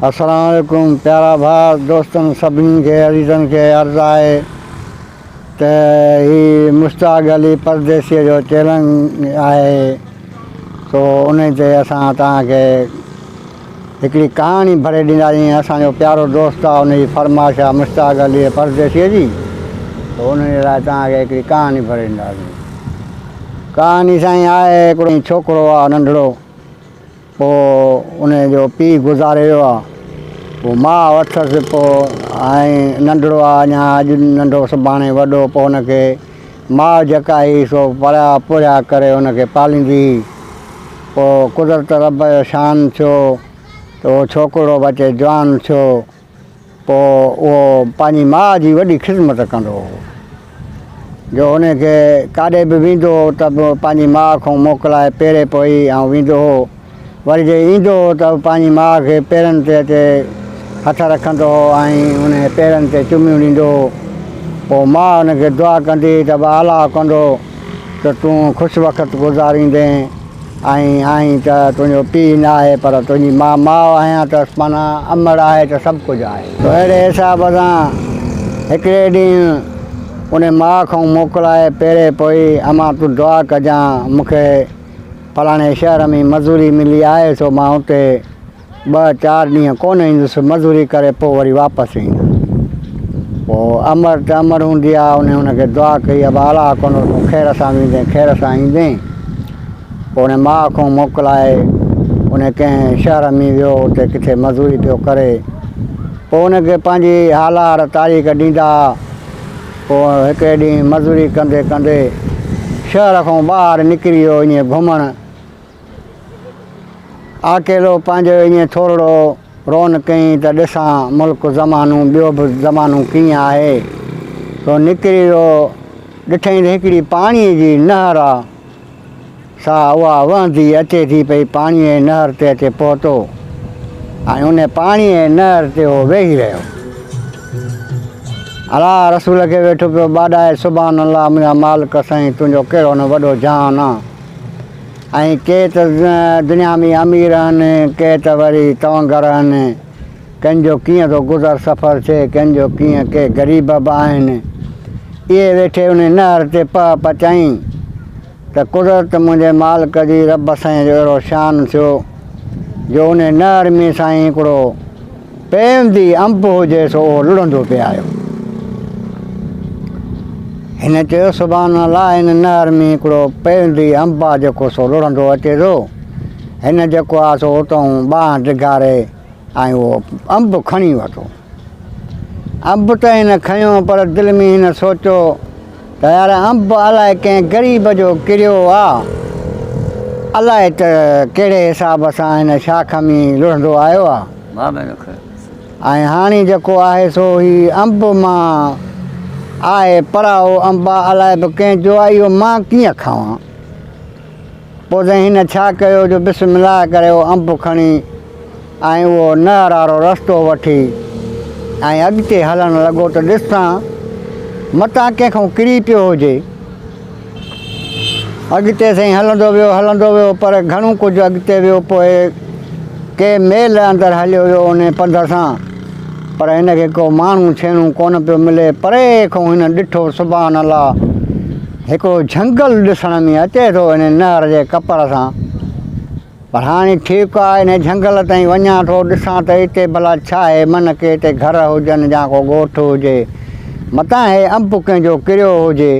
السلام عليڪم پيارا ڀاء دوستن سڀني کي عزيزن کي عرض آهي ته هي مشتاق علي پرديسي جو چيلنج آهي سو ان تي اسان توهان کي هڪڙي ڪهاڻي ڀري ڏينداسين اسان جو پيارو دوست آهي ان جي فرمائش آهي مشتاق علي پرديسي جي ته ان جي لاء توهان کي هڪڙي ڪهاڻي ڀري ڏينداسين ڪهاڻي سائين آهي هڪڙو ڇوڪرو آهي ننڍڙو پوء ان جو پيء گذاري ويو آ، پوء ماء اٿس، پوء ۽ ننڍڙو آ اڃا اڄ ننڍو سڀاڻي وڏو، پوء ان کي ماء جيڪا هئي سو پريا پورهيا ڪري ان کي پاليندي هئي. پوء قدرت رب جو شان ٿيو ته اهو ڇوڪرڙو به اچي جوان ٿيو. پوء اهو پنهنجي ماء جي وڏي خدمت ڪندو هو، جو هن کي ڪاڏي به ويندو هو ته به پنهنجي ماء کان موڪلائي پيري پوئي ۽ ويندو هو. وري جي ايندو هو ته به پنهنجي ماء کي پيرن تي اچي هٿ رکندو هو ۽ ان جي پيرن تي چميون ڏيندو هو. پوء ماء هن کي دعا ڪندي هئي ته به الله ڪندو ته تون خوش وقت گذاريندين. ۽ آهين ته تنهنجو پيء نه آهي پر تنهنجي مان ماء آهيان ته معنيٰ امڙ آهي ته سڀ ڪجهه آهي. سو اهڙي حساب سان هڪڙي ڏينهن ان ماء کان موڪلائي پيري پوئي امان تون دعا ڪجان مون کي فلاڻي شهر ۾ مزوري ملي آهي سو مان اتي ٻه چار ڏينهن ڪونه ايندس، مزوري ڪري پوء وري واپس ايندس. پوء امڙ ته امڙ هوندي آ، انهي هن کي دعا ڪئي، ابا الله ڪندو تون خير سان ويندين خير سان ايندين. پوء انهي ماء کان موڪلائي انهي ڪنهن شهر ۾ ويو، اتي ڪٿي مزوري پيو ڪري. پوء ان کي پنهنجي حالار تاريخ ڏيندا ها. پوء هڪڙي ڏينهن مزوري ڪندي ڪندي شهر کان ٻاهر نڪري ويو ائين گهمڻ. آڪيلو پنهنجو ائين ٿورڙو رون ڪيائين ته ڏسان ملڪ زمانو ٻيو به زمانو ڪيئن آهي. سو نڪري ويو. ڏٺائين ته هڪڙي پاڻيء جي نهر آ، سا اها وهندي اچي ٿي پئي. پاڻيء جي نهر تي اچي پهتو ۽ ان پاڻيء جي نهر تي هو ويهي رهيو. الله رسول کي ويٺو پيو ٻاڏائي، سبحان الله منهنجا مالڪ سائين تنهنجو ڪهڙو نه وڏو جهان آ. ۽ ڪي ته دنيا ۾ امير آهن، ڪي ته وري تونگر آهن. ڪن جو ڪيئن ٿو گذر سفر ٿئي، ڪن جو ڪيئن، ڪي غريب به آهن. اهي ويٺي انهي نهر تي پهه پچائين ته قدرت منهنجي مالڪ جي رب سائين جو اهڙو شان ٿيو جو انهي نهر ۾ سائين هڪڙو پيوندي انب هجي سو اهو لڙهندو پئي آيو. هن چيو سبحان الله هن نهر ۾ هڪڙو پيوندي انب آ جيڪو سو لڙهندو اچي ٿو. هن جيڪو آ سو اتئون ٻانهن ڊگهاري ۽ اهو انب کڻي ورتو. انب ته هن کنيو پر دل ۾ هن سوچيو ته يار انب الائي ڪنهن غريب جو ڪريو آ، الائي ته ڪهڙي حساب سان هن شاخ ۾ لڙهندو آيو آ ۽ هاڻي جيڪو آهي سو هي انب مان آهي پرائو انب آ، الائي به ڪنهن جو آ، اهو مان ڪيئن کاوان. پوء سائين هن ڇا ڪيو جو بسم الله ڪري اهو انب کڻي ۽ اهو نهر وارو رستو وٺي ۽ اڳتي هلڻ لڳو ته ڏسان متان ڪنهن کان ڪري پيو هجي. اڳتي سائين هلندو ويو هلندو ويو پر گهڻو ڪجهه اڳتي ويو پوء ڪي ميل اندر هليو ويو انهي پنڌ سان پر هن کي ڪو ماڻهو ڇيڻو ڪونه پيو ملي. پري کان هن ڏٺو سبحان الله هڪڙو جهنگل ڏسڻ ۾ اچي ٿو ان نهر جي ڪپر سان. پر هاڻي ٺيڪ آ ان جهنگل تائين وڃان ٿو ڏسان ته اتي ڀلا ڇا آهي من ڪي اتي گهر هجن يا ڪو ڳوٺ هجي. متان هي انب ڪنهن جو ڪريو هجي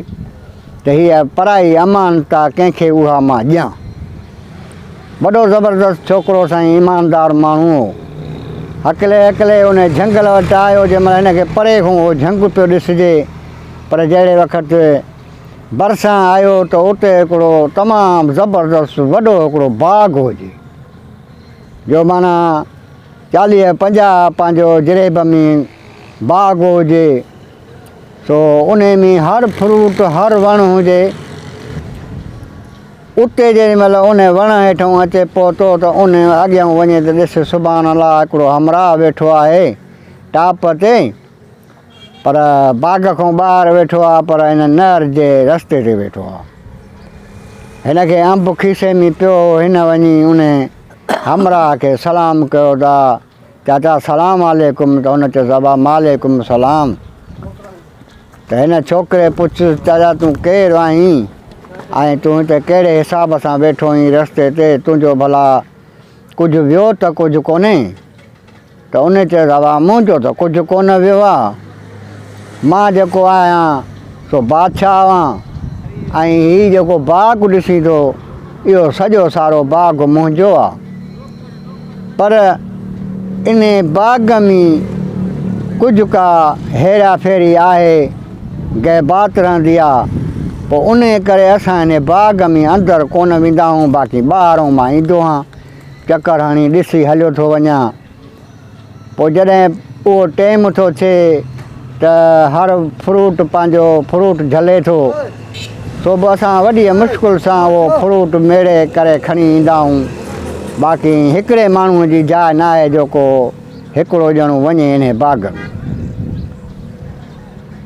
ته هيء پرائي امانت آ ڪنهن کي اها مان ڏيان. وڏو زبردست ڇوڪرو سائين ايماندار ماڻهو هو. هڪلي هڪلي ان جهنگل وٽ آيو جنهن مهل هن کي پري کان اهو جهنگ پيو ڏسجي پر جهڙي وقت ڀرسان آيو ته اتي هڪڙو تمام زبردست وڏو هڪڙو باغ هجي جو معنيٰ 40 50 پنهنجو جريب ۾ باغ هجي سو انهي ۾ هر فروٽ هر وڻ هجي. اتي جيڏي مهل انهي وڻ هيٺئون اچي پهتو ته انهي اڳيان وڃي ته ڏس سبحان الله هڪڙو همراهه ويٺو آهي ٽاپ تي پر باغ کان ٻاهر ويٺو آهي پر هن نهر جي رستي تي ويٺو آهي. هن کي انب کيسي ۾ پيو هو هن وڃي انهي همراهه کي سلام ڪيو ته چاچا سلام عليڪم ته هن چيس ابا وعليڪم سلام ته هن ڇوڪري پڇيس چاچا تون ڪير آهين ۽ تون هتي ڪهڙي حساب سان ويٺو آهين رستي تي تنهنجو ڀلا ڪجهه ويو ته ڪجهه ڪونهي ته ان چيس ابا منهنجو ته ڪجهه ڪونه ويو آ مان جيڪو آهيان سو بادشاهه آهيان ۽ هي جيڪو باغ ڏسين ٿو اهو سڄو سارو باغ منهنجو آ پر انهي باغ ۾ ڪجهه ڪا هيرا ڦيري آهي غيبات رهندي آ پوء انهي ڪري اسان انهي باغ ۾ اندر ڪونه ويندا آهيون باقي ٻاهرون مان ايندو هان چڪر هڻي ڏسي هليو ٿو وڃان. پوء جڏهن اهو ٽيم ٿو ٿئي ته هر فروٽ پنهنجو فروٽ جهلي ٿو، سو به اسان وڏيء مشڪل سان اهو فروٽ ميڙي ڪري کڻي ايندا آهيون. باقي هڪڙي ماڻهوء جي جاء ناهي جو ڪو هڪڙو ڄڻو وڃي انهي باغ ۾.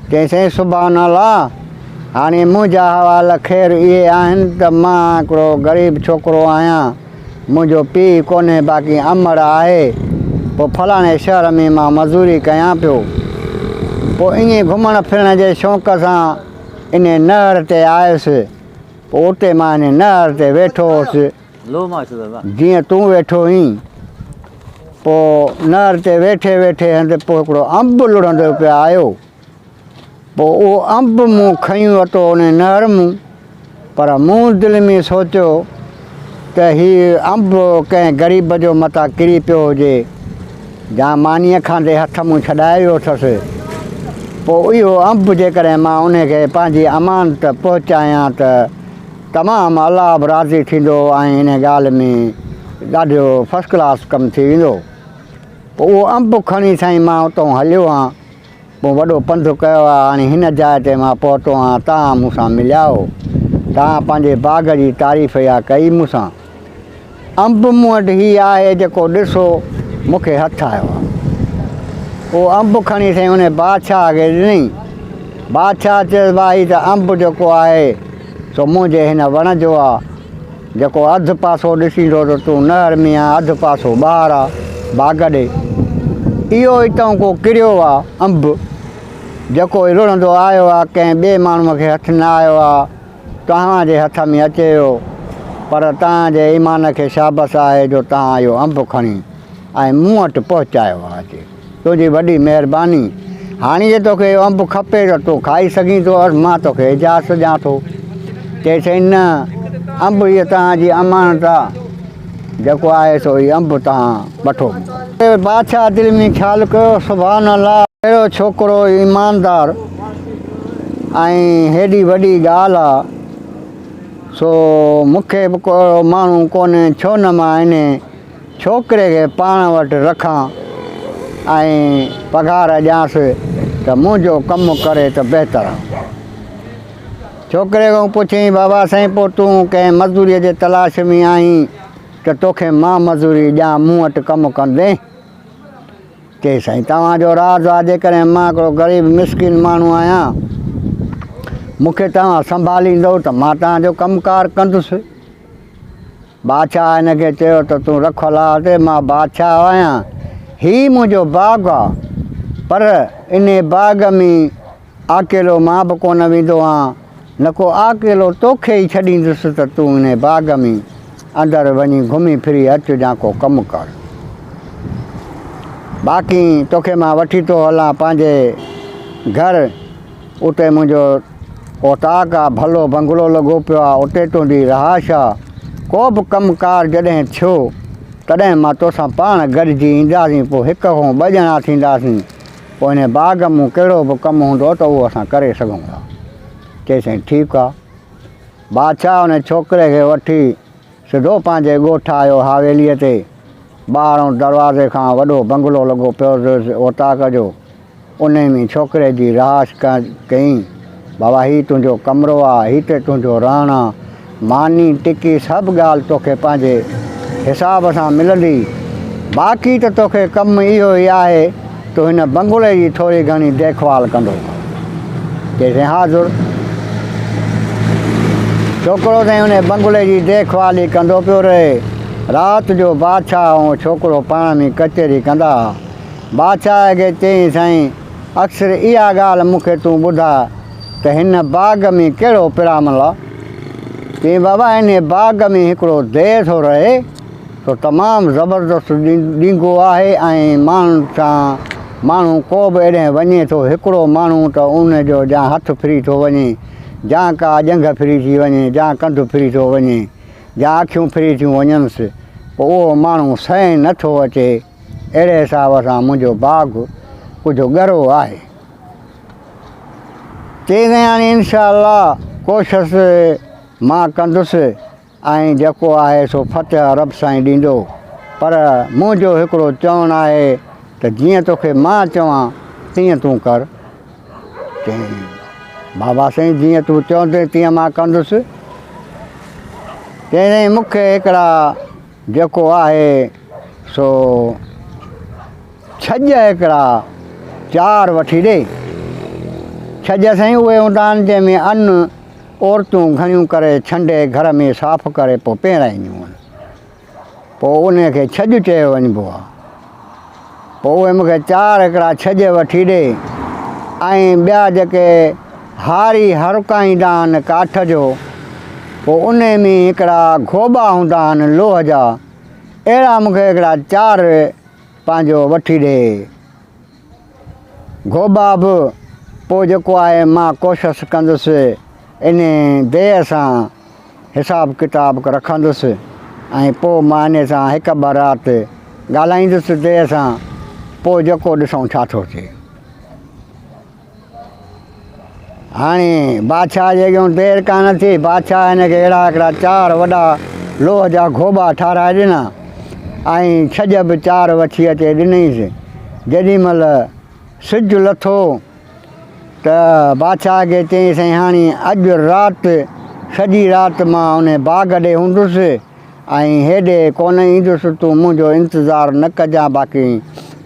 چيائين سائين سبحان الله! هاڻي منهنجا حوال خير اهي آهن ته مان هڪڙو غريب ڇوڪرو آهيان، منهنجو پيء ڪونهي باقي امڙ آهي، پوء فلاڻي شهر ۾ مان مزوري ڪيان پيو. پوء ائين گهمڻ ڦرڻ جي شوق سان انهي نهر تي آيس، پوء اتي مان انهي نهر تي ويٺو هوس. جيئن تون ويٺو هئين. پوء نهر تي ويٺي ويٺي هنڌ پوء هڪڙو انب لڙهندو پيو آيو. پوء اهو انب مون کنيون ورتو انهي نهر مون. پر مون دل ۾ سوچيو ته هي انب ڪنهن غريب جو متان ڪري پيو هجي جا مانيء کاندي هٿ مون ڇڏائي ويو اٿس. پوء اهو انب جيڪڏهن مان انهي کي پنهنجي امانت پهچايان ته تمام الله به راضي ٿيندو ۽ ان ڳالهه ۾ ڏاڍو فرسٽ ڪلاس ڪم ٿي ويندو. پوء اهو انب کڻي سائين مان اتان هليو هان. پوء وڏو پنڌ ڪيو آ، هاڻي هن جاء تي مان پهتو آهيان، توهان مون سان مليا هو. توهان پنهنجي باغ جي تعريف اها ڪئي مون سان. انب مون وٽ هي آهي جيڪو ڏسو مون کي هٿ آيو آ. اهو انب کڻي سائين ان بادشاهه کي ڏنئي. بادشاهه چيس ڀاء هي ته انب جيڪو آهي سو منهنجي هن وڻ جو آ، جيڪو اڌ پاسو ڏسين ٿو ته تون نهر ۾ آن اڌ پاسو ٻاهر آ باغ ڏي. اهو اتئون ڪو ڪريو آ انب، جيڪو لڙهندو آيو آ، ڪنهن ٻئي ماڻهوء کي هٿ نه آيو آ، توهان جي هٿ ۾ اچي ويو، پر توهان جي ايمان کي شابس آهي جو توهان اهو انب کڻي ۽ مون وٽ پهچايو آ اچي. تنهنجي وڏي مهرباني. هاڻي جي توکي اهو انب کپي ته تون کائي سگهين ٿو اور مان توکي اجازت ڏيان ٿو. چيائين نه، انب هيء توهان جي امانت آ، جيڪو آهي سو هي انب توهان وٺو. بادشاهه دل ۾ خيال ڪيو، سبحان الله! اهڙو ڇوڪرو ايماندار ۽ هيڏي وڏي ڳالهه آ، سو مون کي به ڪو اهڙو ماڻهو ڪونهي، ڇو نه مان انهي ڇوڪري کي پاڻ وٽ رکان ۽ پگهار ڏيانس ته منهنجو ڪم ڪري ته بهتر آ. ڇوڪري کان پڇيائين، بابا سائين پوء تون ڪنهن مزدوريء جي تلاش ۾ آهين ته توکي مان مزوري ڏيان، مون وٽ ڪم ڪندين؟ چيائين، سائين توهان جو راز آ، جيڪڏهن مان هڪڙو غريب مسڪين ماڻهو آهيان، مون کي توهان سنڀاليندؤ ته مان توهان جو ڪم ڪار ڪندس. بادشاهه هن کي چيو ته تون رک الله تي، مان بادشاهه آهيان، هي منهنجو باغ آ، پر انهي باغ ۾ آڪيلو مان به ڪونه ويندو آهيان، نڪو آڪيلو توکي ئي ڇڏيندس ته تون انهي باغ ۾ اندر وڃي گهمي ڦري اچ يا ڪو ڪم ڪر. باقي توکي مان وٺي ٿو هلان پنهنجي گهر. اتي منهنجو اوطاق آ، ڀلو بنگلو لڳو پيو آ، اتي تنهنجي رهائش آ. ڪو به ڪم ڪار جڏهن ٿيو، تڏهن مان توسان پاڻ گڏجي اينداسين، پوء هڪ کان ٻه ڄڻا ٿينداسين، پوء انهي باغ مون ڪهڙو به ڪم هوندو ته اهو اسان ڪري سگهون ٿا. چيس سائين ٺيڪ آ. بادشاهه انهي ڇوڪري کي وٺي سڌو پنهنجي ڳوٺ آيو حاويليء تي. ٻاهرئون دروازي کان وڏو بنگلو لڳو پيو هيس اوطاق جو. انهي ۾ ڇوڪري جي رهائش ڪيائين. بابا هي تنهنجو ڪمرو آ، هتي تنهنجو رهڻ آ. ماني ٽڪي سڀ ڳالهه توکي پنهنجي حساب سان ملندي. باقي ته توکي ڪم اهو ئي آهي تون هن بنگلي جي ٿوري گهڻي ديکڀال ڪندو ڪر. چيائين حاضر. ڇوڪرو سائين انهي بنگلي جي ديکڀال ئي ڪندو پيو رهي. رات جو بادشاهه ۽ ڇوڪرو پاڻ ۾ ڪچهري ڪندا ها. بادشاهه کي چيائين، سائين، اڪثر اها ڳالهه مون کي تون ٻڌاء ته هن باغ ۾ ڪهڙو پرامل آ؟ چيائين، بابا، انهيء باغ ۾ هڪڙو ديهه ٿو رهي، سو تمام زبردست ڏينگو آهي ۽ ماڻهن سان ماڻهو ڪو به ايڏهن وڃي ٿو، هڪڙو ماڻهو ته ان جو جا هٿ ڦري ٿو وڃي، جا ڪا ڄنگهه ڦري ٿي وڃي، جا ڪنڌ ڦري ٿو وڃي، جا اکيون ڦري ٿيون وڃنس، پوء اهو ماڻهو سهي نه ٿو اچي. اهڙي حساب سان منهنجو باغ ڪجهه ڳرو آهي. چيائين هاڻي انشاء الله ڪوشش مان ڪندس ۽ جيڪو آهي سو فتح رب سائين ڏيندو. پر منهنجو هڪڙو چوڻ آهي ته جيئن توکي مان چوان تيئن تون ڪر. چيائين بابا سائين جيئن تون چوندين تيئن مان ڪندس. چيائين مون کي هڪڙا جيڪو آهي سو ڇڄ هڪڙا چار وٺي ڏي. ڇڄ سائين اهي هوندا آهن جنهن ۾ ان عورتون گهڻيون ڪري ڇنڊي گهر ۾ صاف ڪري پوء پهرائينديون آهن. پوء انهي کي ڇڄ چيو وڃبو آهي. پوء اهي مون کي چار هڪڙا ڇڄ وٺي ڏي ۽ ٻيا جيڪي هاري هرڪائيندا آهن ڪاٺ جو، پوء انهي ۾ هڪڙا گهوٻا هوندا آهن لوهه جا، اهڙا مون کي هڪڙا چار پنهنجو وٺي ڏي. گهوٻا به پوء جيڪو آهي مان ڪوشش ڪندس انهي ديهه سان حساب ڪتاب رکندس ۽ پوء مان انهي سان هڪ ٻه رات ڳالهائيندس ديهه سان پوء جيڪو ڏسون ڇا ٿو ٿئي. هاڻي بادشاهه جي اڳيون دير ڪانه ٿي، بادشاهه هن کي اهڙا هڪڙا چار وڏا لوهه جا گهوٻا ٺاهرائي ڏنا ۽ ڇڄ به چار وٺي اچي ڏنئينس. جيڏي مهل سج لٿو ته بادشاهه کي چيائين، سائين هاڻي اڄ رات سڄي رات مان انهي باغ ڏي هوندس ۽ هيڏي ڪونه ايندس، تون منهنجو انتظار نه ڪجان، باقي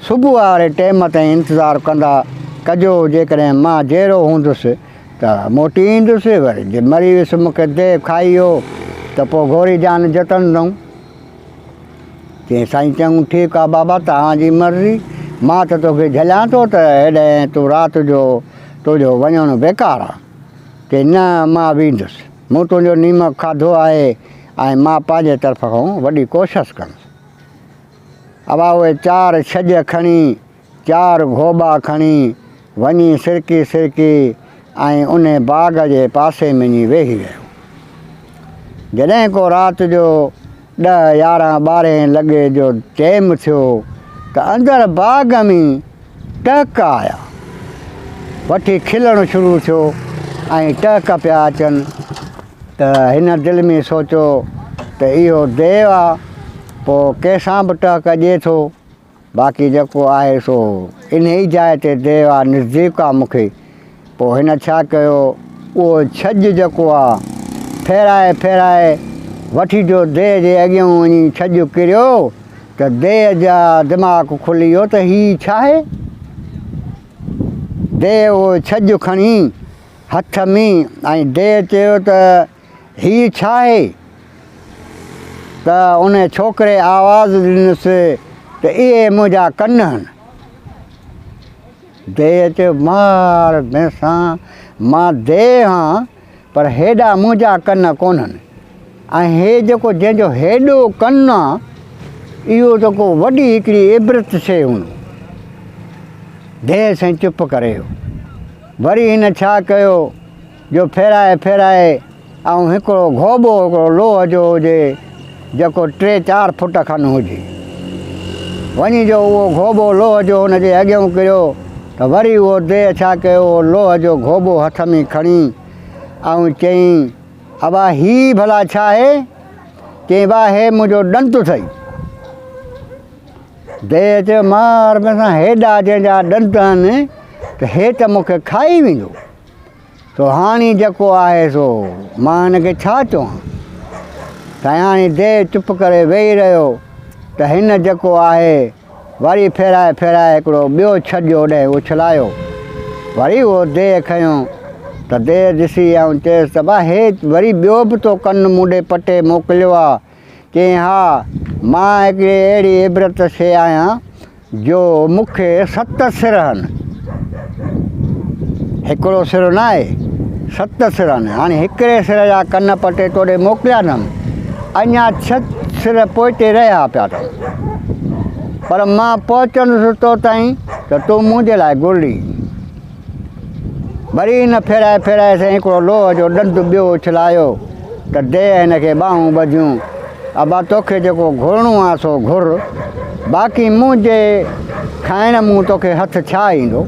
صبح واري ٽيم تائين انتظار ڪندا ڪجو، جيڪڏهن مان جيئرو هوندس ته موٽي ايندس، وري جي مري ويس مون کي ديو کائي ويو ته پوء گهوري جان جتندم. چيائين سائين چڱو ٺيڪ آ بابا توهان جي مرضي، مان ته توکي جهليان ٿو ته هيڏانهن تون رات جو تنهنجو وڃڻ بيڪار آ. چيائين نه مان ويندس. مون تنهنجو نيمڪ کاڌو آهي ۽ مان پنهنجي طرف کان وڏي ڪوشش ڪندس. ابا اهي چار ڇڄ کڻي، چار گهوٻا کڻي، وڃي سرڪي سرڪي ۽ انهي باغ جي پاسي ۾ وڃي ويهي رهيو. جڏهن ڪو رات جو ڏهه يارهن ٻارهين لڳي جو ٽيم ٿيو ته اندر باغ ۾ ٽهڪ آيا. وٺي کلڻ شروع ٿيو ۽ ٽهڪ پيا اچن ته هن دل ۾ سوچيو ته اهو ديو آ، پوء ڪنهن سان به ٽهڪ ڏئي ٿو. باقي جيڪو آهي سو انهيء جاء تي ديو آ، نزديڪ آ مون کي. پوء هن ڇا ڪيو، اهو ڇڄ جيڪو آ، ڦيرائي ڦيرائي وٺي جو ديهه جي اڳيئون وڃي ڇڄ ڪريو ته ديهه جا دماغ کلي ويو ته هي ڇاهي؟ ديهه اهو ڇڄ کڻي هٿ ۾ ۽ ديهه چيو ته هي ڇاهي؟ ته ان ڇوڪري آواز ڏنس ته اهي منهنجا ڪن هن. ديهه چيو، مار ڀينسان، مان ديهه هان، پر هيڏا منهنجا ڪن ڪونهن ۽ هي جيڪو جنهن جو هيڏو ڪن آ، اهو ته ڪو وڏي هڪڙي عبرت شيء هوندو. ديهه سائين چپ ڪري ويو. وري هن ڇا ڪيو جو ڦيرائي ڦيرائي ۽ هڪڙو گهوٻو هڪڙو لوهه جو هجي جيڪو ٽي چار فٽ کن هجي. وڃي جو اهو گهوٻو لوهه جو هن جي اڳيئون ڪريو ته وري اهو ديهه ڇا ڪيو اهو لوهه جو گهوٻو هٿ ۾ کڻي ۽ چيائين ابا هي ڀلا ڇا آهي؟ چيائين ابا هي منهنجو ڏند اٿئي. ديهه چيو مار مون سان هيڏا جنهن جا ڏند آهن ته هي ته مون کي کائي ويندو. سو هاڻي جيڪو آهي سو مان هن کي ڇا چوان؟ سائين هاڻي ديهه چپ ڪري ويهي رهيو ته هن جيڪو آهي وري ڦيرائي ڦيرائي هڪڙو ٻيو ڇڄ اوڏانهن اڇلايو. وري اهو ديهه کنيو ته ديهه ڏسي آئون چيس ته ڀا هي وري ٻيو به تو ڪن مون ڏي پٽي موڪليو آ. چيائين ها. مان هڪڙي اهڙي عبرت شيء آهيان جو مون کي ست سر آهن. هڪڙو سر نه آهي، ست سر آهن. هاڻي هڪڙي سر جا ڪن پٽي توڏي موڪليا اٿم، اڃا ڇهه سر پوئتي رهيا پيا اٿم. پر مان پهچندس تو تائين ته تون منهنجي لاء گرڙي. وري هن ڦيرائي ڦيرائي سائين هڪڙو لوهه جو ڏند ٻيو اڇلايو ته ديهه هن کي ٻانهون ٻڌيون، ابا توکي جيڪو گهرڻو آ سو گهر، باقي منهنجي کائڻ مون توکي هٿ ڇا ايندو؟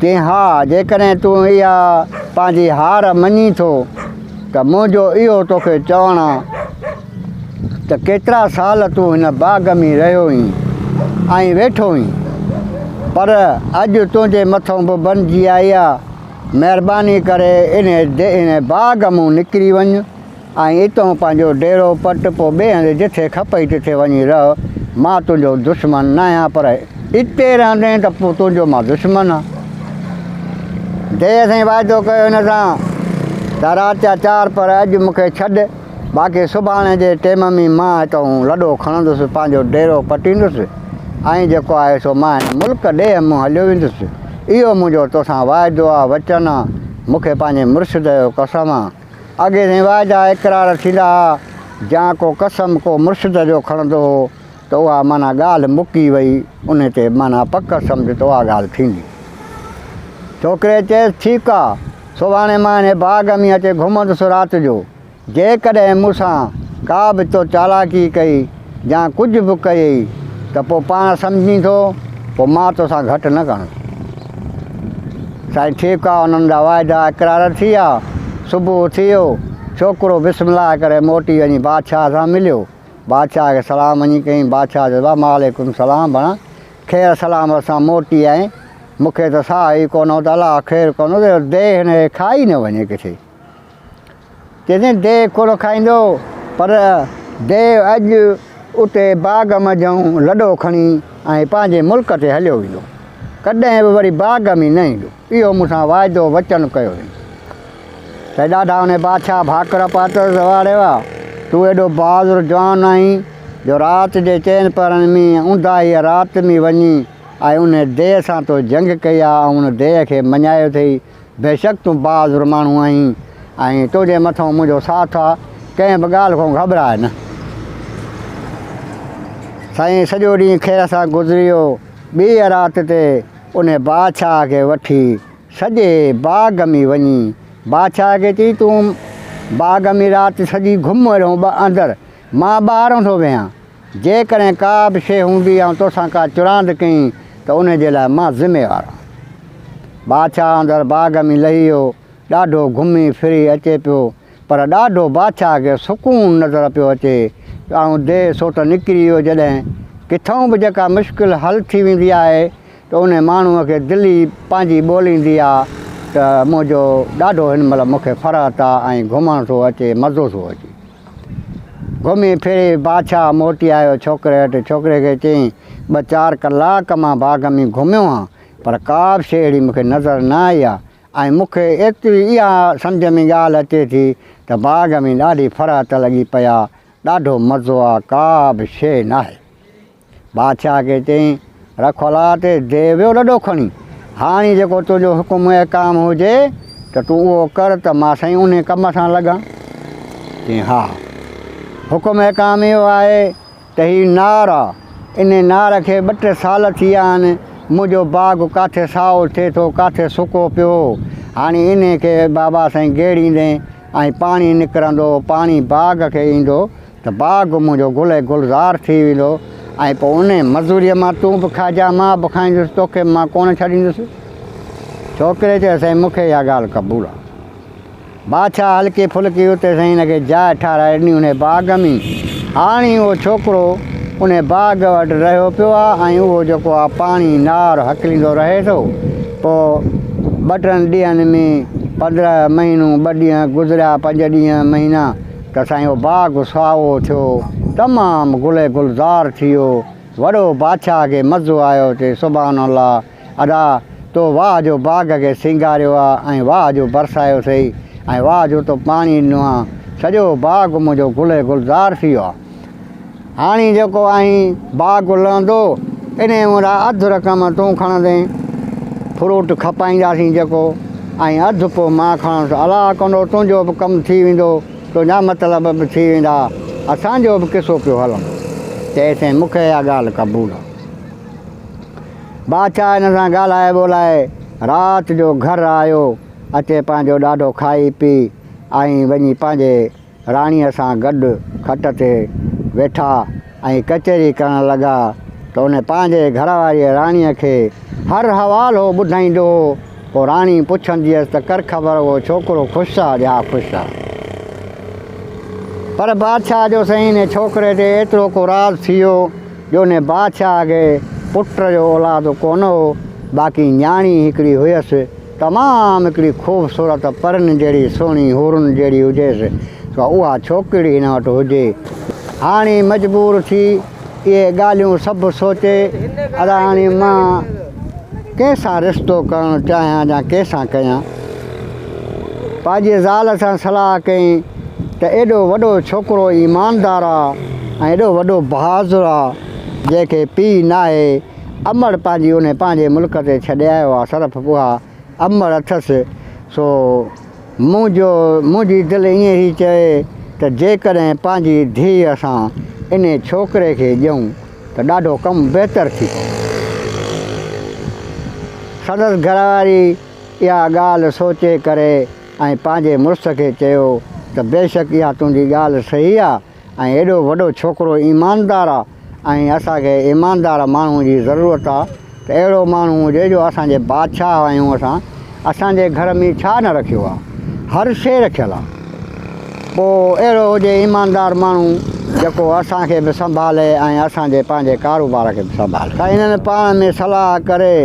چيائين ها جيڪڏهن تون اها پنهنجي هار مڃين ٿو ته منهنجو اهو توکي چوڻ آ ته ڪيترا سال تون هن باغ ۾ رهيو هئين ۽ ويٺو هئين، پر اڄ تنهنجي مٿئون به بنجي آئي آ، مهرباني ڪري انهي باغ مون نڪري وڃ ۽ اتئون پنهنجو ڊيرو پٽ، پوء ٻئي هنڌ جٿي کپئي تٿي وڃي رهه، مان تنهنجو دشمن ناهيان، پر اتي رهندين ته پوء تنهنجو مان دشمن آهيان. ديهه سائين واعدو ڪيو هن سان ته رات جا چار پهر اڄ مون کي ڇڏ، باقي سڀاڻي جي ٽيم ۾ مان هتئون لڏو کڻندس، پنهنجو ڊيرو پٽيندس ۽ جيڪو آهي سو مان هن ملڪ ڏيهه مان هليو ويندس. اهو منهنجو توسان واعدو آ، وچن آ، مون کي پنهنجي مرشد جو قسم آ. اڳي سائين واعدا اقرار ٿيندا ها، جان ڪو قسم ڪو مرشد جو کڻندو هو ته اها معنيٰ ڳالهه مڪي وئي، انهي تي معنيٰ پڪ سمجهه ته اها ڳالهه ٿيندي. ڇوڪري چيس، ٺيڪ آ، سڀاڻي مان انهي باغ ۾ اچي گهمندس رات جو، جيڪڏهن مون سان ڪا به تو چالاڪي ڪئي يا ڪجهه به ڪيئي ته پوء پاڻ سمجهين ٿو، پوء مان توسان گهٽ نه ڪندس. سائين ٺيڪ آ، انهن جا واعدا اقرار ٿي ويا. صبح ٿي ويو، ڇوڪرو بسم الله ڪري موٽي وڃي بادشاهه سان مليو. بادشاهه کي سلام وڃي ڪيائين. بادشاهه چيس، وعليڪم السلام ڀڻا، خير سلامت سان موٽي آئين؟ مون کي ته ساهه ئي ڪونه هو ته الله خير ڪندو ته اهو ديهه هن کي کائي نه وڃي ڪٿي. چيائين ديهه ڪونه کائيندو پر ديهه اڄ اتي باغ منجهئون لڏو کڻي ۽ پنهنجي ملڪ تي هليو ويندو. ڪڏهن به وري باغ ۾ نه ايندو. اهو مون سان واعدو وچن ڪيو هئين. ته ڏاڍا انهي بادشاهه ڀاڪر پاتس ته واهه ڙي واهه، تون ايڏو بهادر جوان آهين جو رات جي چئن پهرن ۾ اونداهيء رات ۾ وڃي ۽ انهي ديهه سان تو جنگ ڪئي آ ۽ ان ديهه کي مڃايو اٿئي. بيشڪ تون بهادر ماڻهو آهين ۽ تنهنجي مٿئون منهنجو ساٿ آ، ڪنهن به ڳالهه کان گهٻراء نه. سائين سڄو ڏينهن خير سان گذري ويو. ٻيء رات تي انهي بادشاهه کي وٺي سڄي باغ ۾ وڃي بادشاهه کي چئي تون باغ ۾ رات سڄي گهم اهڙو اندر مان ٻاهرون ٿو ويهان. جيڪڏهن ڪا به شيء هوندي ۽ توسان ڪا چراند ڪئين ته انهي جي لاء مان ذميوار آهيان. بادشاهه اندر باغ ۾ لهي ويو. ڏاڍو گهمي ڦري اچي پيو، پر ڏاڍو بادشاهه کي سڪون نظر پيو اچي. آئون ديهه سو ته نڪري ويو جڏهن ڪٿئون به جيڪا مشڪل حل ٿي ويندي آهي ته انهي ماڻهوء کي دل ئي پنهنجي ٻوليندي آ ته منهنجو ڏاڍو هن مهل مون کي فرحت آ ۽ گهمڻ ٿو اچي مزو ٿو اچي. گهمي ڦري بادشاهه موٽي آيو ڇوڪري وٽ، ڇوڪري کي چيائين، ٻه چار ڪلاڪ مان باغ ۾ گهميو هان، پر ڪا به شيء اهڙي مون کي نظر نه آئي آ ۽ مون کي ايتري اها سمجهه ۾ ڳالهه اچي ٿي ته باغ ۾ ڏاڍي فرحت لڳي پئي آ، ڏاڍو مزو آ، ڪا به شيء ناهي. بادشاهه کي چيائين، رک الله تي، ديو ويو لڏو کڻي، هاڻي جيڪو تنهنجو حڪم احڪام هجي ته تون اهو ڪر ته مان سائين انهي ڪم سان لڳان. چيائين، ها، حڪم احڪام اهو آهي ته هي نار آ، انهي نار کي ٻه ٽي سال ٿي ويا آهن، منهنجو باغ ڪاٿي سائو ٿئي ٿو، ڪاٿي سڪو پيو، هاڻي انهي کي بابا سائين گيڙيندين ۽ پاڻي نڪرندو، پاڻي باغ کي ايندو ته باغ منهنجو گل ۽ گلزار ٿي ويندو ۽ پوء انهيء مزوريء مان تون به کائجان، مان به کائيندس، توکي به مان ڪونه ڇڏيندس. ڇوڪري چيو، سائين مون کي اها ڳالهه قبول آهي. بادشاهه هلڪي ڦلڪي اتي سائين هن کي جاء ٺاهرائي ڏني انهيء باغ ۾. هاڻي اهو ڇوڪرو انهيء باغ وٽ رهيو پيو آهي ۽ اهو جيڪو آهي پاڻي نار هڪليندو رهي ٿو. پوء ٻه ٽن ڏينهن ۾ 15 مهينو ٻه ڏينهن گذريا، پنج ڏينهن مهينا، ته سائين اهو باغ سائو ٿيو، تمام گل گلزار ٿي ويو، وڏو بادشاهه کي مزو آيو، چي سبحان الله، ادا تو واهه جو باغ کي سينگاريو آ ۽ واهه جو برسايو اٿئي ۽ واهه جو تو پاڻي ڏنو آ، سڄو باغ منهنجو گل گلزار ٿي ويو آ. هاڻي جيڪو آهين باغ لهندو، انهيء منهنجا اڌ رقم تون کڻندين، فروٽ کپائينداسين جيڪو، ۽ اڌ پوء مان کڻندس. الله ڪندو تنهنجو به ڪم ٿي ويندو، تنهنجا مطلب به ٿي ويندا، اسان جو به قصو پيو هلندو. چيس، مون کي اها ڳالهه قبول آ. بادشاهه هن سان ڳالهائي ٻولهائي رات جو گهر آيو. اچي پنهنجو ڏاڍو کائي پي ۽ وڃي پنهنجي راڻيء سان گڏ کٽ تي ويٺا ۽ ڪچهري ڪرڻ لڳا ته ان پنهنجي گهر واريء راڻيء کي هر حوال هو ٻڌائيندو هو. پوء راڻي پڇندي هيس ته ڪر خبر اهو ڇوڪرو خوش آ يا خوش آ. پر بادشاهه جو سائين ان ڇوڪري تي ايترو ڪو راز ٿي ويو جو ان بادشاهه کي پٽ جو اولاد ڪونه هو، باقي نياڻي هڪڙي هيس، تمام هڪڙي خوبصورت پرين جهڙي سهڻي حورن جهڙي هجيس، سو اها ڇوڪري هن وٽ هجي. هاڻي مجبور ٿي اهي ڳالهيون سڀ سوچي، ادا هاڻي مان ڪنهن سان رشتو ڪرڻ چاهيان يا ڪنهن سان ڪيان؟ پنهنجي زال سان صلاح ڪيائين ته ايڏو وڏو ڇوڪرو ايماندار آ ۽ ايڏو وڏو بهادر آ، جنهن کي پيء ناهي، امڙ پنهنجي انهي پنهنجي ملڪ تي ڇڏي آيو آ، صرف اها امڙ اٿس، سو منهنجو منهنجي دل ائين ٿي چوي ته جيڪڏهن پنهنجي ڌيء سان انهي ڇوڪري کي ڏيون ته ڏاڍو ڪم بهتر ٿي پوندو. سندس گهرواري اها ڳالهه سوچي ڪري ۽ پنهنجي مڙس کي چيو ته بيشڪ اها تنهنجي ڳالهه صحيح آ ۽ ايڏو وڏو ڇوڪرو ايماندار آ ۽ اسان کي ايماندار ماڻهو جي ضرورت آ ته اهڙو ماڻهو هجي جو اسان جي بادشاهه آهيون اسان اسان جي گهر ۾ ڇا نه رکيو آ هر شيء رکيل آ پوء اهڙو هجي ايماندار ماڻهو جيڪو اسان کي به سنڀالي ۽ اسان جي پنهنجي ڪاروبار کي به سنڀالي. ته انهن پاڻ ۾ صلاح ڪري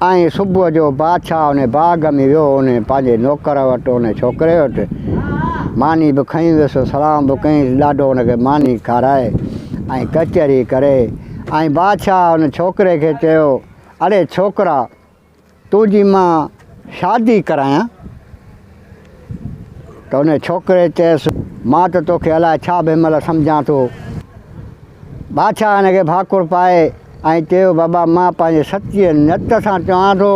۽ صبح جو بادشاهه انهي باغ ۾ ويو انهي پنهنجي نوڪر وٽ انهي ڇوڪري وٽ ماني به کڻي ويس سلام به ڪيائينس ڏاڍو ان کي ماني کارائي ۽ ڪچهري ڪري ۽ بادشاهه ان ڇوڪري کي چيو اڙي ڇوڪرا تنهنجي مان شادي ڪرايان؟ ته ان ڇوڪري چيس، مان ته توکي الائي ڇا به هن مهل سمجهان ٿو. بادشاهه هن کي ڀاڪر پائي ۽ چيو، بابا مان پنهنجي سچيء نيت سان چوان ٿو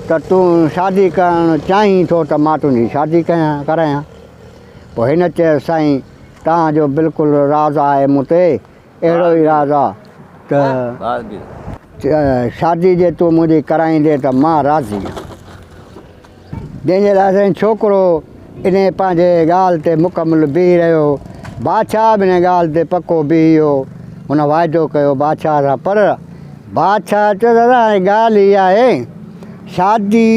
ته تون شادي ڪرڻ چاهين ٿو ته مان تنهنجي شادي ڪيان ڪرايان. پوء هن چيس، سائين توهان جو بلڪل راز آهي مون تي، اهڙو ئي راز آ ته شادي جي تون منهنجي ڪرائيندين ته مان راضي آهيان. جنهن جي لاء سائين ڇوڪرو انهيء پنهنجي ڳالهه تي مڪمل بيهي رهيو. بادشاهه به انهيء ڳالهه تي پڪو بيهي ويو. هن واعدو ڪيو بادشاهه سان پر بادشاهه چيو دادا هاڻي ڳالهه هيء آهي شادي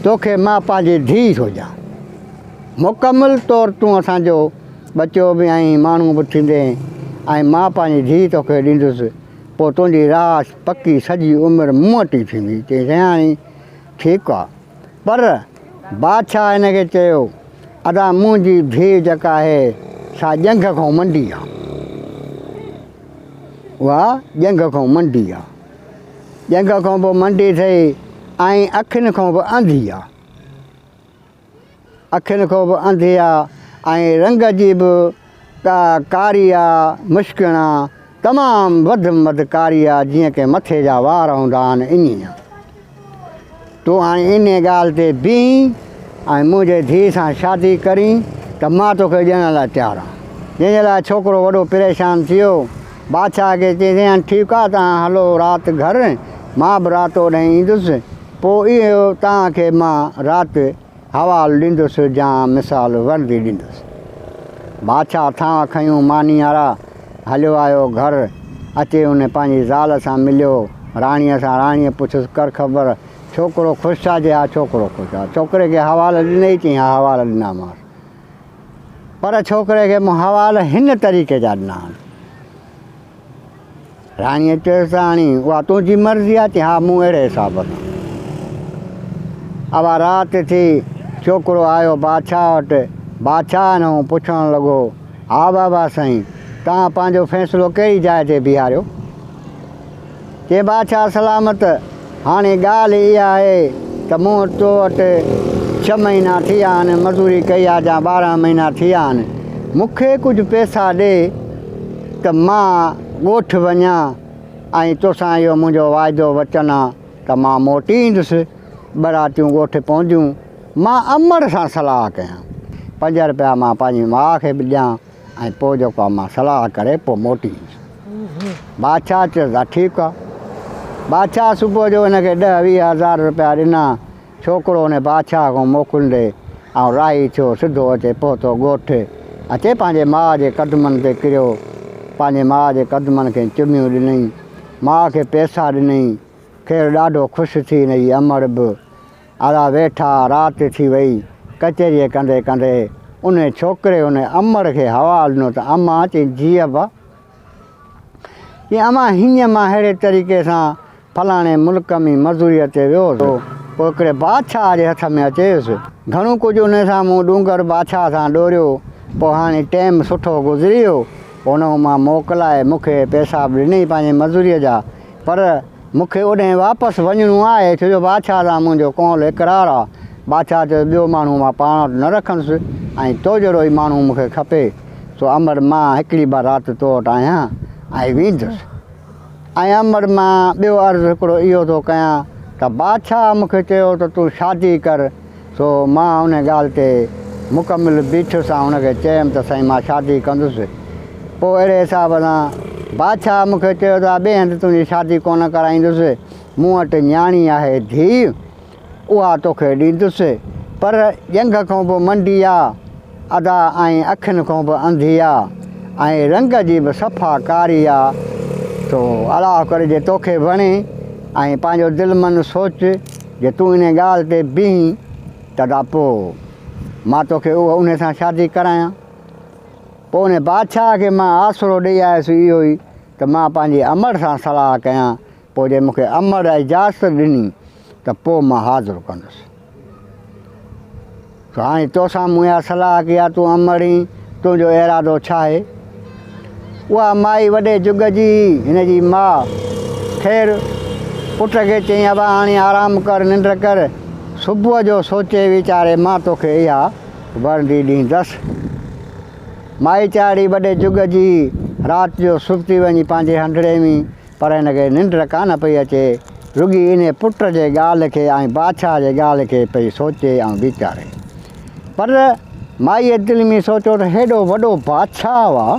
توکي مان پنهنجي ڌيء ٿو ڏيان. مڪمل طور تون اسان جو ٻچو به آهين، ماڻهو به ٿيندين ۽ مان پنهنجي ڌيء توکي ڏيندس، پوء تنهنجي راهه پڪي سڄي عمر مون وٽ ئي ٿيندي. چيائين، سائين هاڻي ٺيڪ آ. پر بادشاهه هن کي چيو، ادا منهنجي ڌيء جيڪا آهي سا ڄنگهه کان منڊي آ. اها ڄنگهه کان منڊي آ. ڄنگهه کان به منڊي اٿئي ۽ اکين کان به انڌي آ. اکين کان به انڌي آ ۽ رنگ جي به ڪاري آ، مشڪڻ آ، تمام وڌ ۾ وڌ ڪاري آ، جيئن ڪنهن مٿي جا وار هوندا آهن ائين آ. تون هاڻي انهيء ڳالهه تي بيهين ۽ منهنجي ڌيء سان شادي ڪرين ته مان توکي ڏيڻ لاء تيار آهيان. جنهن جي لاء ڇوڪرو وڏو پريشان ٿي ويو. بادشاهه کي چيائين، هاڻي ٺيڪ آ، توهان هلو رات گهر، مان به رات اوڏانهن ايندس. پوء اهو توهان کي مان رات حوال ڏيندس جا مثال وردي ڏيندس. بادشاهه ٿانء کنيون مانيارا هليو آيو گهر اچي ان پنهنجي زال سان مليو راڻيء سان راڻيء پڇيس ڪر خبر ڇوڪرو خوش آ جي ها ڇوڪرو خوش آ ڇوڪري کي حوال ڏنئي چيائين ها حوال ڏنامانس پر ڇوڪري کي مون حوال هن طريقي جا ڏنا آهن. راڻيء چيس ته هاڻي اها تنهنجي مرضي آهي؟ چيائين ها مون اهڙي حساب سان. اها رات ٿي، ڇوڪرو آيو بادشاهه وٽ، بادشاهه هن پڇڻ لڳو، ها بابا سائين، توهان پنهنجو فيصلو ڪهڙي جاء تي بيهاريو؟ چيائين بادشاهه سلامت، هاڻي ڳالهه اها آهي ته مون تو وٽ ڇهه مهينا ٿيا آهن، مزوري ڪئي آهي جا 12 مهينا ٿيا آهن، مون کي ڪجهه پئسا ڏي. ته مان ڳوٺ وڃان ۽ توسان اهو منهنجو واعدو وچن آ ته مان موٽي ايندس. ٻه راتيون ڳوٺ پونديون. مان امڙ سان صلاح ڪيان. پنج رپيا مان پنهنجي ماء کي به ڏيان ۽ پوء جيڪو آ مان صلاح ڪري پوء موٽي ايندس. بادشاهه چيس ته ٺيڪ آ. بادشاهه صبح جو هن کي ڏهه 20 هزار رپيا ڏنا. ڇوڪرو ان بادشاهه کان موڪلندي ۽ راهي ٿيو، سڌو اچي پهتو ڳوٺ. اچي پنهنجي ماء جي قدمن تي ڪريو. پنهنجي ماء جي قدمن کي چميون ڏنائين. ماء کي پئسا ڏنائين. خير ڏاڍو خوش ٿي هن جي امڙ به. ادا ويٺا، رات ٿي وئي. ڪچهريء ڪندي ڪندي ان ڇوڪري ان امڙ کي حوال ڏنو ته امان چئين جي ابا. چي امان هينئن مان ههڙي طريقي سان فلاڻي ملڪ ۾ مزوريء تي ويو هوس، پوء هڪڙي بادشاهه جي هٿ ۾ اچي ويس. گهڻو ڪجهه انهيء سان مون ڏونگر بادشاهه سان ڏوريو، پوء هاڻي ٽيم سٺو گذري ويو. پوء ان کان مان موڪلائي مون کي پئسا به ڏنئي پنهنجي مزوريء جا، پر مون کي اوڏانهن واپس وڃڻو آهي، ڇو جو بادشاهه سان منهنجو قول اقرار آ. بادشاهه چيو، ٻيو ماڻهو مان پاڻ وٽ نه رکندس ۽ تو جهڙو ئي ماڻهو مون کي کپي. سو امڙ مان هڪڙي ٻه رات تو وٽ آهيان ۽ ويندس. ۽ امڙ مان ٻيو عرض هڪڙو اهو ٿو ڪيان ته بادشاهه مون کي چيو ته تون شادي ڪر، سو مان ان ڳالهه تي مڪمل بيٺس ۽ هن کي چيم ته سائين مان شادي ڪندس. پوء اهڙي حساب سان بادشاهه مون کي چيو ته ٻئي هنڌ تنهنجي شادي ڪونه ڪرائيندس، مون وٽ نياڻي آهي ڌيء، اها توکي ڏيندس، پر ڄنگهه کان به منڊي آ ادا ۽ اکين کان به انڌي آ ۽ رنگ جي به صفا ڪاري آ، سو الله ڪري جي توکي وڻي ۽ پنهنجو دل من سوچ، جي تون انهي ڳالهه تي بيهين ته ادا پوء مان توکي اهو انهي سان شادي ڪرايان. پوء انهي بادشاهه کي مان آسرو ڏئي آيس اهو ئي ته مان پنهنجي امڙ سان صلاح ڪيان، پوء جي مون کي امڙ اجازت ڏني ته پوء مان حاضر ڪندس. سو هاڻي توسان مون اها صلاح ڪئي آهي، تون امڙ آهين، تنهنجو ارادو ڇا آهي؟ اها مائي وڏي جڳ جي هئي، هن جي ماء. خير، پٽ کي چيائين، ابا هاڻي آرام ڪر، ننڊ ڪر، صبح جو سوچي ويچاري مان توکي اها ورندي ڏيندس. مائي چاڙهي وڏي جڳ جي هئي، رات جو ستي وڃي پنهنجي هنڌڙي ۾. پر هن کي ننڊ ڪانه پئي اچي، رڳي انهي پٽ جي ڳالهه کي ۽ بادشاهه جي ڳالهه کي پئي سوچي ۽ ويچاري. پر مائيء دل ۾ سوچيو ته هيڏو وڏو بادشاهه آ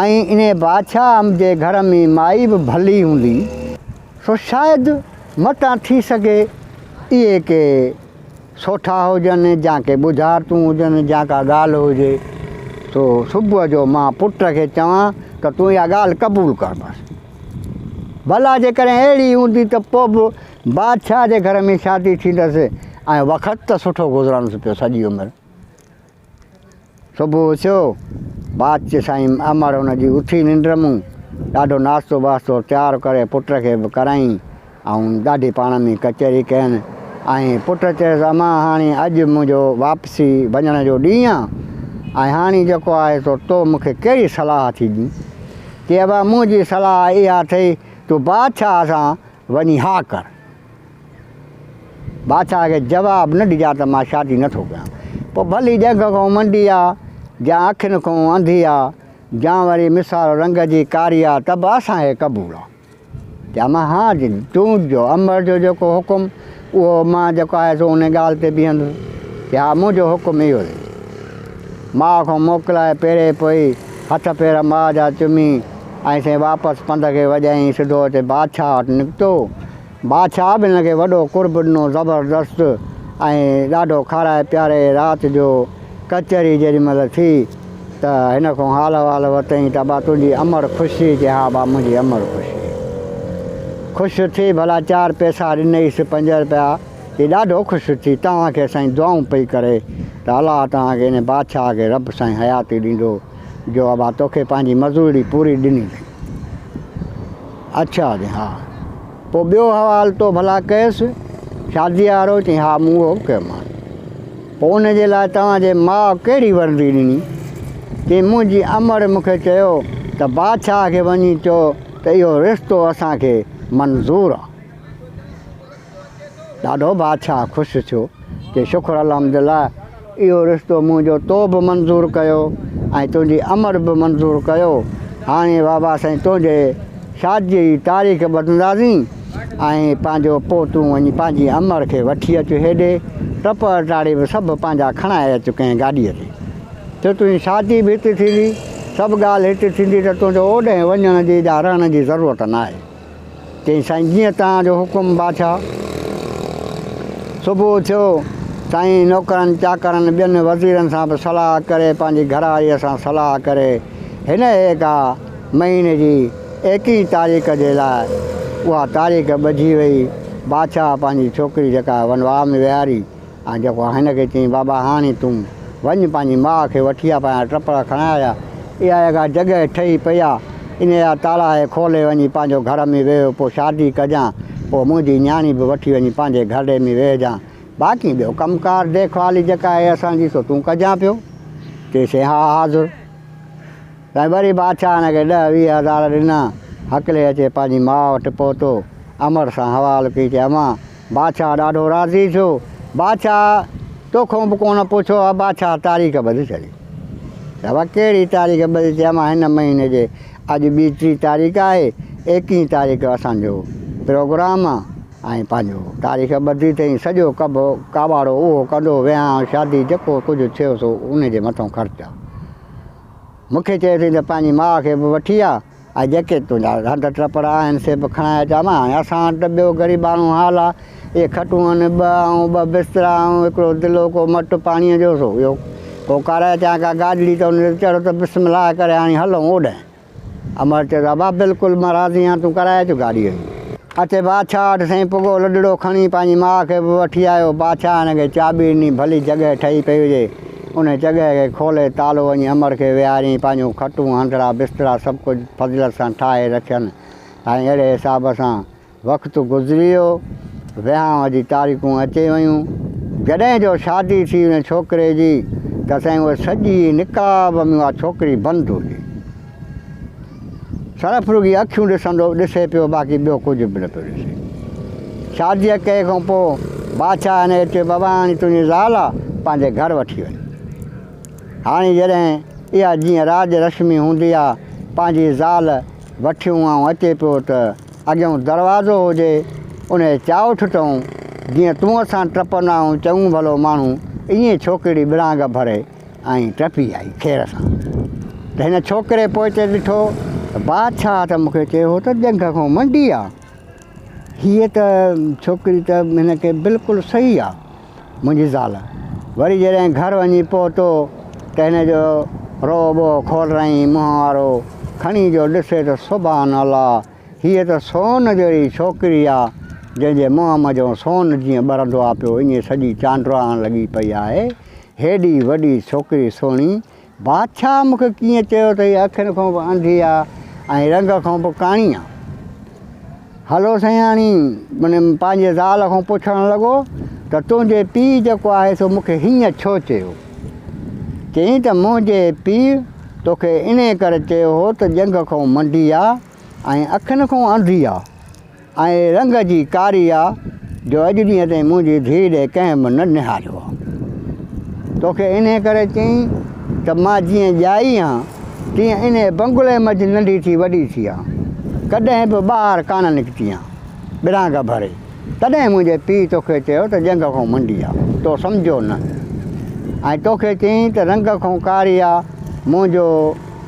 ۽ انهي بادشاهه جي گهر ۾ مائي به ڀلي هوندي، سو شايد متان ٿي سگهي اهي ڪي سوٺا هجن يا ڪي ٻجهارتون هجن يا ڪا ڳالهه هجي، سو صبح جو مان پٽ کي چوان ته تون اها ڳالهه قبول ڪر بس. ڀلا جيڪڏهن اهڙي هوندي ته پوء به بادشاهه جي گهر ۾ شادي ٿيندس ۽ وقت ته سٺو گذرندس پيو سڄي عمر. صبح ٿيو، بادشاهه سائين امڙ هن جي اٿي ننڊ مون ڏاڍو ناشتو ٻاشتو تيار ڪري پٽ کي به ڪرائين ۽ ڏاڍي پاڻ ۾ ڪچهري ڪين ۽ پٽ چيس امان هاڻي اڄ منهنجو واپسي وڃڻ جو ڏينهن آ ۽ هاڻي جيڪو آهي سو تو مون کي ڪهڙي صلاح ٿي ڏين؟ چي ابا منهنجي صلاح اها اٿئي تون بادشاهه سان وڃي ها ڪر. بادشاهه کي جواب نه ڏجان ته مان شادي نه ٿو ڪيان. پوء ڀلي ڄنگهه کان منڊي آ، جا اکين کان انڌي آ، جا وري مثال رنگ جي ڪاري آ ته به اسان کي قبول آ. چيم ها جي تنهنجو امڙ جو جيڪو حڪم اهو مان جيڪو آهي سو ان ڳالهه تي بيهندس. چي ها منهنجو حڪم اهو اٿئي. ماء کان موڪلائي پيري پئي هٿ پير ماء جا چمي ۽ سائين واپس پنڌ کي وڄائين سڌو اچي بادشاهه وٽ نڪتو. بادشاهه به هن کي وڏو قرب ڏنو زبردست ۽ ڏاڍو کارائي پياري رات جو ڪچهري جيڏي مهل ٿي ته هن کان حال احوال ورتائين ته ابا تنهنجي امڙ خوش ٿي چي ها ابا منهنجي امڙ خوش ٿي خوش ٿي ڀلا چار پئسا ڏنئيس پنج رپيا چي ڏاڍو خوش ٿي توهان کي سائين دعائون پئي ڪري ته الله توهان کي ان بادشاهه کي رب سائين حياتي ڏيندو جو ابا توکي پنهنجي مزوري پوري ڏني اٿئي. اڇا چي ها. پوء ٻيو حوال تو ڀلا ڪيس شاديء وارو؟ چي ها مون اهو به ڪيومانس. پوء ان جي لاء توهان جي ماء ڪهڙي ورندي ڏني؟ چي منهنجي امڙ مون کي چيو ته بادشاهه کي وڃي چئو ته اهو رشتو اسان کي منظور آ. ڏاڍو بادشاهه خوش ٿيو، چي شڪر الحمدلله اهو رشتو منهنجو تو به منظور ڪيو ۽ تنهنجي امڙ به منظور ڪيو. هاڻي بابا سائين تنهنجي شاديء جي تاريخ ٻڌنداسين ۽ پنهنجو پوء تون وڃي پنهنجي امڙ کي وٺي اچ هيڏي، ٽپڙ ٽاڙي به سڀ پنهنجا کڻائي اچ ڪنهن گاڏيء تي. ڇو تنهنجي شادي به هتي ٿيندي، سڀ ڳالهه هتي ٿيندي ته تنهنجو اوڏانهن وڃڻ جي يا رهڻ جي ضرورت ناهي. چيائين، سائين جيئن توهان جو حڪم بادشاهه. صبح ٿيو، سائين نوڪرن چاڪرن ٻين وزيرن سان به صلاح ڪري پنهنجي گهرواريء سان صلاح ڪري هن ايڪا مهيني جي ايڪيهين تاريخ جي لاء اها تاريخ ٻڌي وئي. بادشاهه پنهنجي ڇوڪري جيڪا ونواهه ۾ ويهاري ۽ جيڪو هن کي چيائين، بابا هاڻي تون وڃ پنهنجي ماء کي وٺي آ، پنهنجا ٽپڙ کڻائي آ، اها جيڪا جڳهه ٺهي پئي آ، انهيء جا تالا اهي کولي وڃي پنهنجو گهر ۾ ويهه، پوء شادي ڪجان، پوء منهنجي نياڻي به وٺي وڃي پنهنجي گهرڙي ۾ ويهجان، باقي ٻيو ڪم ڪار ديک ڀالي جيڪا آهي اسان جي سو تون ڪجان پيو. چيسين، ها حاضر. سائين وري بادشاهه هن کي ڏهه 20 هزار ڏنا، هڪلي اچي پنهنجي ماء وٽ پهتو، امڙ سان حوال ڪئي، چي امان! بادشاهه ڏاڍو راضي ٿيو. بادشاهه توکان به ڪونه پڇيو ها، بادشاهه تاريخ ٻڌي ڇڏي. چي ابا ڪهڙي تاريخ ٻڌي؟ چي امان هن مهيني جي اڄ ٻي ٽي تاريخ آهي، ايڪيهين تاريخ اسان جو پروگرام آ ۽ پنهنجو تاريخ ٻڌي اٿئي، سڄو ڪڀ ڪاٻاڙو اهو ڪندو، وهانء شادي جيڪو ڪجهه ٿيو سو ان جي مٿئون خرچ آ. مون کي چيو اٿئي ته پنهنجي ماء کي به وٺي آ. ۽ جيڪي تنهنجا هنڌ ٽپڙ آهن سي به کڻائي اچان مان. هاڻي اسان وٽ ته ٻيو غريباڻو حال آ. اهي کٽون آهن ٻه ۽ ٻه بسترا ۽ هڪڙو دلو ڪو مٽ پاڻيء جو سو اهو ڪو ڪارائي اچان ڪا گاڏڙي ته ان تي چڙهه ته بسم الله ڪري هاڻي هلون اوڏانهن. امڙ چيو ته ابا بلڪل مان راضي آهيان تون ڪرائي اچ گاڏيء جي. اچي بادشاهه وٽ سائين پڳو لڏڙو کڻي پنهنجي ماء کي به وٺي آيو. بادشاهه هن کي چاٻي ڏني ڀلي جڳهه ٺهي پئي هجي. ان جڳهه کي کولي تالو وڃي امڙ کي ويهاريائين. پنهنجون کٽون، هنڌڙا، بسترا سڀ ڪجهه فضيلت سان ٺاهي رکين ۽ اهڙي حساب سان وقت گذري ويو. وهانء جي تاريخون اچي ويون. جڏهن جو شادي ٿي ان ڇوڪري جي ته سائين اهي سڄي نقاب ۾ اها ڇوڪري بند هئي. صرف رڳي اکيون ڏسندو ڏسي پيو باقي ٻيو ڪجهه به نه پيو ڏسي. شاديء ڪئي کان پوء بادشاهه هن کي چيو بابا هاڻي تنهنجي زال آ پنهنجي گهر وٺي وڃ. هاڻي جڏهن اها جيئن راڄ رشمي هوندي آ پنهنجي زال وٺيون آئون اچي پيو ته اڳيون دروازو هجي انهي چائوٺ تئون جيئن تون اسان ٽپندا آهيون چڱو ڀلو ماڻهو ائين ڇوڪري ٻرانگهه ڀري ۽ ٽپي آئي خير سان ته هن ڇوڪري پوئتي ڏٺو ته بادشاهه ته مون کي چيو هو ته ڄنگهه کان منڊي آ هيء ته ڇوڪري ته هن کي بلڪل صحيح آ منهنجي زال وري جڏهن گهر وڃي پهتو ته هن جو رو ٻو کولرائين منهن وارو کڻي جو ڏسي ته سبحان الله هيء ته سون جهڙي ڇوڪري آ جنهن جي منهن منجهون سون جيئن ٻرندو آ پيو ائين سڄي چانڊراڻ لڳي پئي آهي هيڏي وڏي ڇوڪري سهڻي، بادشاهه مون کي ڪيئن چيو ته هيء اکين کان به انڌي آ ۽ رنگ کان به ڪاڻي آ. هلو سائين هاڻي من پنهنجي زال کان پڇڻ لڳو ته تنهنجي پيء جيڪو آهي سو مون کي هيئن ڇو چيو؟ چيائين ته منهنجي پيء توکي انهيء ڪري چيو هو ته ڄنگهه کان منڊي آ ۽ اکين کان انڌي آ. ۽ رنگ جي ڪاري آ، جو اڄ ڏينهن تائين منهنجي ڌيء ڏي ڪنهن به نه نهاريو آ. توکي انهيء ڪري چيائين ته مان جيئن ڄائي هان، تيئن انهيء بنگلي منجهه ننڍي ٿي وڏي ٿي هان. ڪڏهن به ٻاهر ڪانه نڪتي هان، ٻرانگهه ڀري. تڏهن منهنجي پيء توکي چيو ته ڄنگهه کان منڊي آ، تو سمجهيو نه. ۽ توکي چيائين ته رنگ کان ڪاري آ، منهنجو.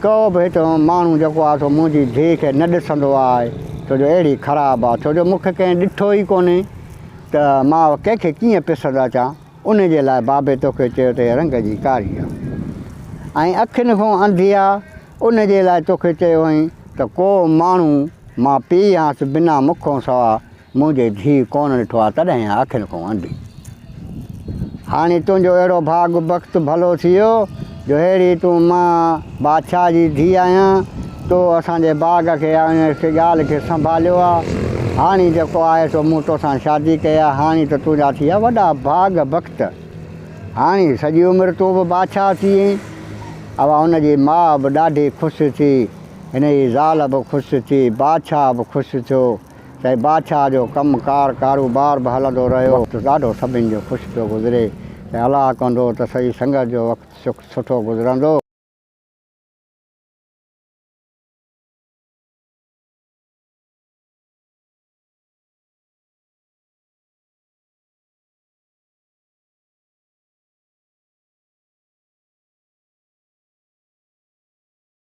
ڪو به هت ماڻهو جيڪو آهي سو منهنجي ڌيء کي نه ڏسندو آهي، ڇو جو اهڙي خراب آهي، ڇو جو مون کي ڪنهن ڏٺو ئي ڪونهي ته مان ڪنهن کي ڪيئن پسند اچان، ان جي لاء بابي توکي چيو ته هيء رنگ جي ڪاري آهي ۽ اکين کان انڌي آهي، ان جي لاء توکي چيو هئائين ته ڪو ماڻهو مان پيء آهيانس بنا مون کان سواء منهنجي ڌيء ڪونه ڏٺو آ، تڏهن آ اکين کان انڌي. هاڻي تنهنجو اهڙو ڀاڳ بخت ڀلو ٿي ويو، جو ههڙي تون مان بادشاهه جي ڌيء آهيان، تو اسان جي باغ کي ۽ ان کي ڳالهه کي سنڀاليو آ. هاڻي جيڪو آهي سو مون توسان شادي ڪئي آ، هاڻي ته تنهنجا ٿي ويا وڏا ڀاڳ بخت. هاڻي سڄي عمر تون به بادشاهه ٿي وئين. اها هن جي ماء به ڏاڍي خوش ٿي، هن جي زال به خوش ٿي، بادشاهه به خوش ٿيو. سائين بادشاهه جو ڪم ڪار ڪاروبار به هلندو رهيو. وقت ڏاڍو سڀن جو خوش پيو گذري. سائين الله ڪندو ته سڄي سنگت جو وقت سٺو گذرندو.